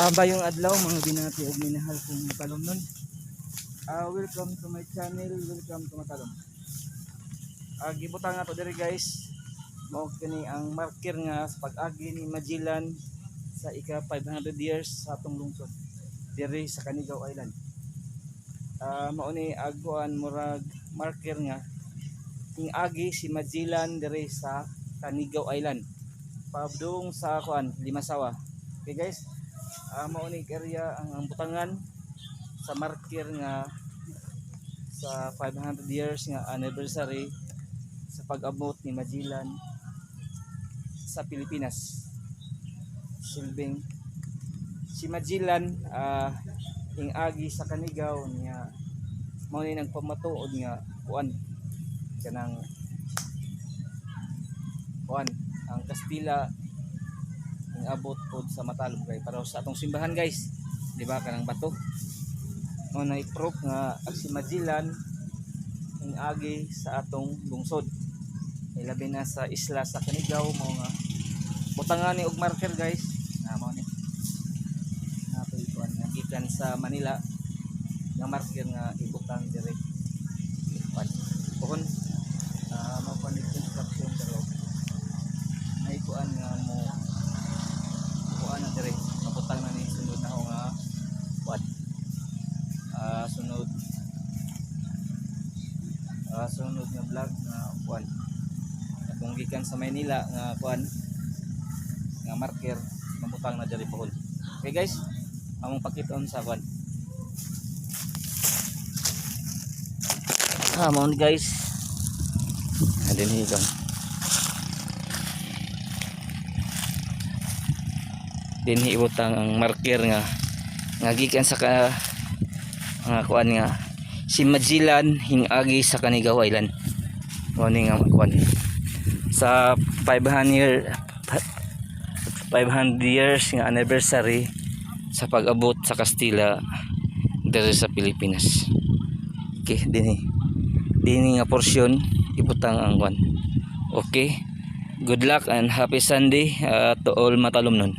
Maayong adlaw, mga binati ug minahal kong matalomnon. Welcome to my channel, welcome to Matalom. Gibutang nato diri, guys. Mao kini ang marker nga sa pag-agi ni Magellan sa ika 500 years sa atong lungsod diri sa Canigao Island. Mao ni aguan, murag marker nga ing agi si Magellan diri sa Canigao Island padung sa kuan, Limasawa. Okay guys, mao ni area ang butangan sa marker nga sa 500 years nga anniversary sa pag-abot ni Magellan sa Pilipinas. Silbing si Magellan ing agi sa Canigao niya, mao ni nagpamatuod nga kuan, kanang kuan, ang Kastila ing abot pod sa Matalom, kay para sa atong simbahan, guys, di ba, kanang bato mo na proof nga ang si Magellan ing agi sa atong lungsod, labi na sa isla sa Canigao. Mao nga butangan ni og marker, guys, na mao ni nato kuan nga gikan sa Manila nga marker nga ibutang dire kuan pohon, mao pa ni construction, pero may kuan nga mo kuan na dire, mabutang na ni sunod na ako nga kuan, sunod nga vlog nga kuan, kung gikan sa Maynila nga kuan, nga marker, mabutang na diri pohon. Okay guys, among pakiton sa kuan. Mao ni, guys. Dinhi kan dinhi ibutang ang marker nga nga gikan sa ka nga kuan nga si Magellan hingagi sa Canigao Island. Mao ni nga kuan sa 500 500 years nga anniversary sa pag-abot sa Kastila diri sa Pilipinas. Okay, dinhi dinhi nga porsyon ibutang ang kuan. Okay, good luck and happy Sunday to all matalomnon.